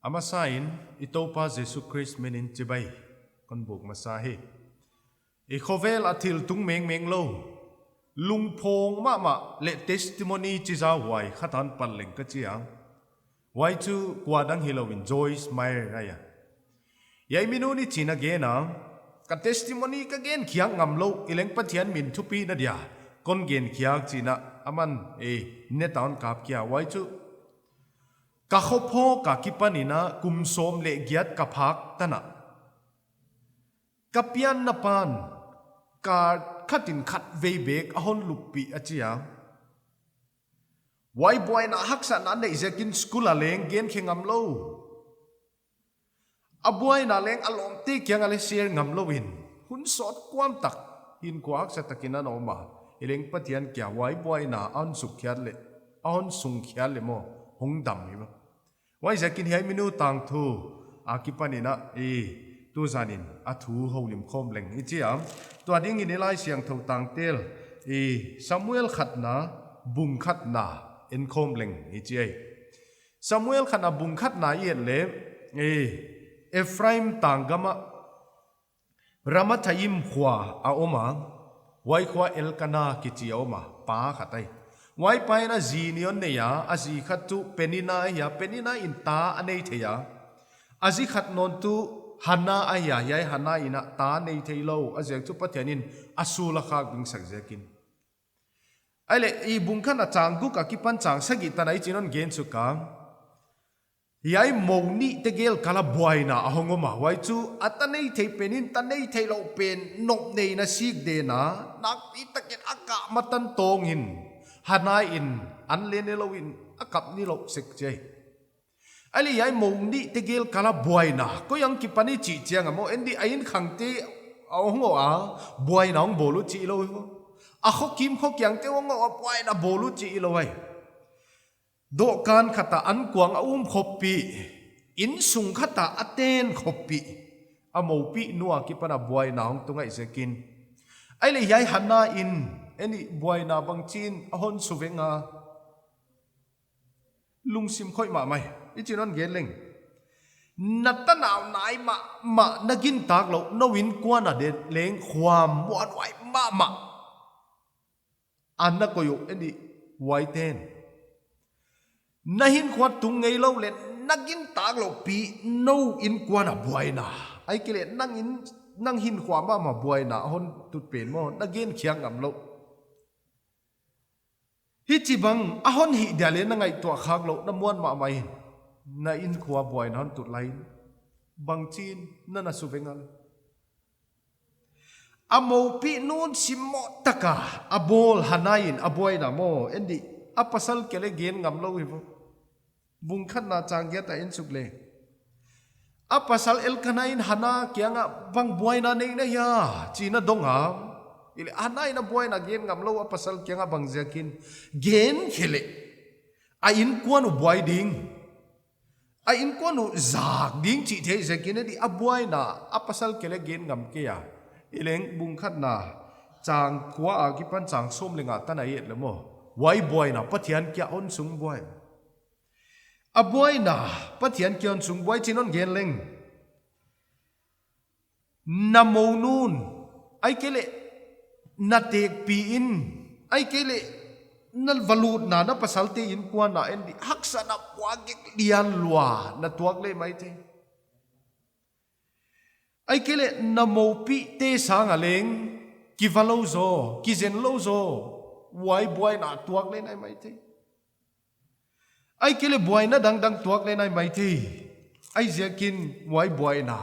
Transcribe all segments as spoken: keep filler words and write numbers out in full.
A masain, i Toupa Jesu Khrist minin chibai kon buk masa hi. I khovel a thil tung mengmeng lou, lungphawng mahmah leh testimony chi zauhuai khat a pan leng ka chi a. Huai chu kua dang hilouin Joyce Meyer ahi a. Hiai mi nu'n hichi'n a gen a, ka testimony ka gen khiak ngam lou, hileng Pathian min thupina dia kon gen khiak chi'n a, aman, eh, net a hon kap kia, huai chu, ka khophawk akipanin a kum sawm leh giat ka phak tan a, ka pianna pa'n car khatin khatvei bek a hon luppih a chi a. Huai buaina haksatna neih ziakin school a leng gen khe ngam lou. A buaina leng a lawmte kiang a leng share ngam louin, hun sawt kuam tak, hinkhua haksa takin a na om a. Hileng Pathian kia huai buaina a hon suk khiat leh, a hon sung khiat leh maw, hong dam hi maw. Huaiziakin hiai mi nu tangthu akipanin a, i, tuzanin a thu houlim khawm leng i chi a. Tua dingin i Laisiangthou tangtel, i, Samuel khatna, bung khatna, en khawm leng i chi ai. Samuel khatna bung khatna i et leh, eh, Ephraim tang gam ah Ramathaim khua a om a, huai khua Elkana kichi a om a, pa khat ahi. Huai pa'n a zi nih hon nei a, a zi khat chu Penina ahi a, Penina in ta a nei thei a. A zi khat nawn chu Hana ahi a, hiai Hana in a ta nei thei lou, a ziak chu Pathianin a sul a khak ding sak ziakin. Ahihleh, i bung khatna chang guk akipan chang sagih tan a hichi'n hon gen suk a. Hiai mou nihte gel kal a buaina a hong om a, huai chu a ta nei thei penin ta nei theilou pen nopneina sik den a, nakpi takin a kah matan tawngin, Hana in an leh ne louin a kap nilouh sek chi ai. Ahihleh hiai mou nihte gel kal a buaina, koi a kipan i chih chiang a maw, en di a inn khangte a hong oh a, buaina hong bawl uh chih lou hi maw. A kho kim kho kiangte hong oh a, buaina bawl uh chih lou ai. Dawhkan khat a ankuang a um khop pi, innsung khat a a ten khop pi, a moupih nu akipan a buaina hong tung ahih ziakin. Ahihleh hiai Hana in, en di buaina bangchi'n a hon suveng a. Lungsim khoih mahmah, hichi'n hon gen leng. Na tanau nai mahmah, na gintak lou, nou innkuan a den leng khuam muanhuai mahmah. A na koih uh, en di huaite'n. Na hinkhua tung ngei lou leh, na gintak lou pi nou innkuan a buaina. Ahihkeileh nang in, nang hinkhua mahmah buaina, a hon tut pen maw, na gen khiak ngam lou. Hichibang a hon hih dia leh na ngaihtuah khak lou, na muan mahmah in, na innkhua buaina hon tut lai in, bangchi'n na na suveng a leh. A moupih nu'n simmoh taka a bawl Hana in a buaina maw, en di, a pasal kia leh gen ngam lou hi maw. Bung khatna chang giat a en suk leh. A pasal Elkana in Hana kiang a bang buaina nei na hia, chi'n a dong a. Ahihleh Hana in a buaina gen ngam lou a pasal kiang a bang ziakin gen khe leh. A innkuan uh buai ding. A innkuan uh zak ding chih theih ziakin en di a buaina a pasal kia leh gen ngam kei a. Hileng bung khatna chang kua akipan chang sawm leh nga tan a i et leh maw. Huai buaina Pathian kia hon sung buai. A buaina Pathian kia hon sung buai chi'n hon gen leng. Na mou nu'n, ahihkeileh na tekpi in, ahihkeileh na valutna na pasalte innkuan a en di haksatna puakgik lian lua na tuak leh maithei. Ahihkeileh na moupihte sang a leng kiva lou zaw, kizen lou zaw, huai buaina tuak leh nai maithei. Ahihkeileh buaina dangdang tuak leh nai maithei. Ahihziakin huai buaina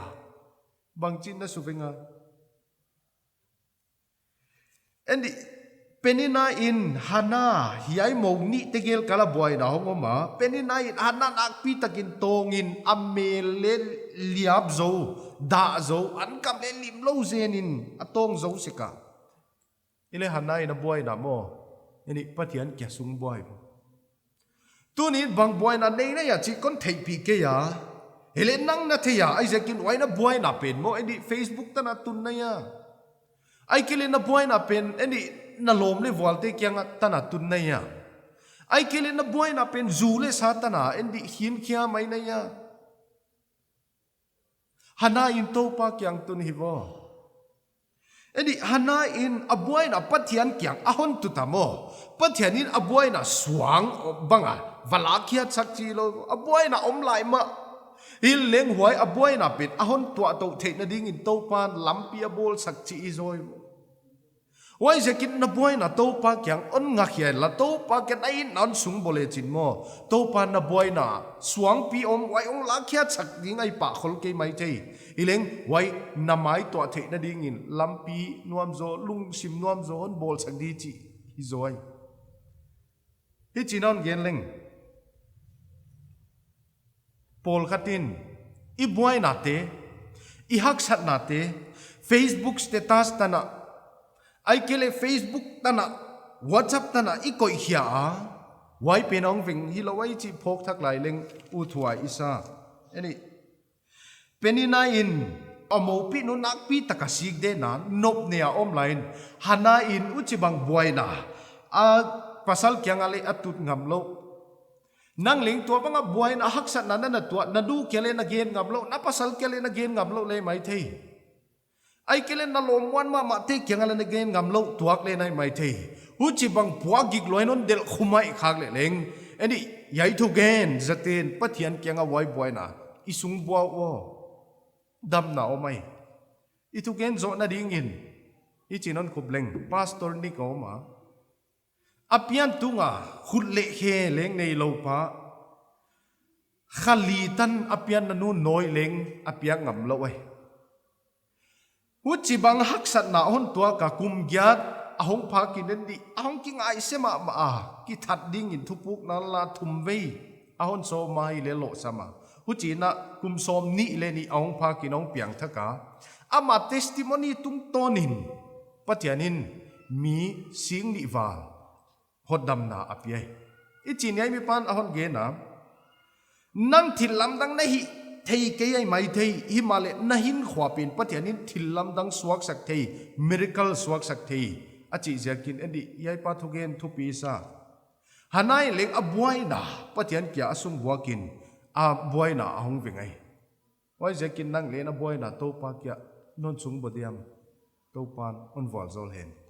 bangchi'n na suveng a. En di, Penina in Hana, hiai mou nihte gel kal a buaina hong om a, Penina in Hana nakpi takin tawngin a mel leh liap zou, dah zou, an kam leh lim lou zenin a tawng zou sek a. Ahihleh Hana in a buaina maw, en di Pathian kia sung buai maw. Tuni'n bang buaina nei na hia chih kon theihpih kei a. Ahihleh nang na thei a, ahihziakin huai na buaina pen maw, en di Facebook tan a tun na hia. Ahihkeileh na buaina pen, en di na lawm leh vualte kiang a tan a tun na hia. Ahihkeileh na buaina pen zu leh sa tan a, en di hinkhia mai na hia. Hana in Toupa kiang tun hi vo. Eini Hana in a buaina Pathian kiang a hon tut a maw. Pathian in a buaina suang banga va lakkhiatsak chi lou. A buaina om lai mah. Hileleng huai a buaina pen a hon tuah tou theihna dingin Toupan lampi a bawlsak chi i zaw. Huaiziakin na buaina Toupa kiang hon ngak hial la, Toupa kiang a itna hon sung bawl lechin maw. Toupan na buaina suangpi om huai hong lakkhiatsak ding ahi pah khol kei maithei. Hileleng huai na maituah theihna dingin lampi nuamzaw, lungsim nuamzaw hon bawlsak di chih hi zaw. Hichi'n hon gen leng. Pawlkhat in, i buainate, i haksatnate, Facebook status tan ah, ahihkeileh Facebook tan ah, WhatsApp tan ah, i koih khia a, huai pen hong veng hilou ahi chih phawk thak lai leng uthuai i sa. Eini, Penina in, a moupihnu nakpi taka sik den a, nopna a om lai in, Hana in huchibang buaina, a pasal kiang ah leh a tut ngam lou. Nang leng tuabanga buaina haksatna na na tuah, na nu kiang leh na gen ngam lou, na pasal kiang leh na gen ngam lou leh maithei. Ahihkeileh na lawm muan mahmahte kiang ah leh na gen ngam lou, tuak leh na hi maithei. Huchibang puak gik lou in hon delh khum ahih khak leh leng. Eini, hiai thugen zaten, Pathian kiang a huai buaina i sung buak ua. Damna om ahi. I thugen zohna dingin. Hichi'n hon khup leng, Pastor Nick a om a. A pian tunga khut leh khe leng neilou pa. Kha li tan a pianna nu nawi leng a piak ngam lou ahi. Huchibang haksatna hon tuak a kum giat a hong phak in eini a hong kingaihsiat mahmah a, kithat dingin thupukna la thum vei a hon sawm a, hileh lohsam a. Huchiin a kum sawmnih leh nih a hong phak in hong piangthak a. Ama testimony tungtawnin Pathian in mi sing nih val hotdamna a pia hi. Hichi'n hiai mipa'n a hon gen a. Nang thil lamdang na hih theikei ahi maithei, himahleh na hinkhua pen Pathian in thil lamdang suaksak thei, miracle suaksak thei. A chih ziakin eini hiai pa thugen thupi sa. Hana in leng a buaina, Pathian kiang a sung buak in, a buaina a hong veng ahi. Huaiziakin nang leng na buaina Toupa kiang ah non sung bawl diam, Toupan hon vualzawl hen.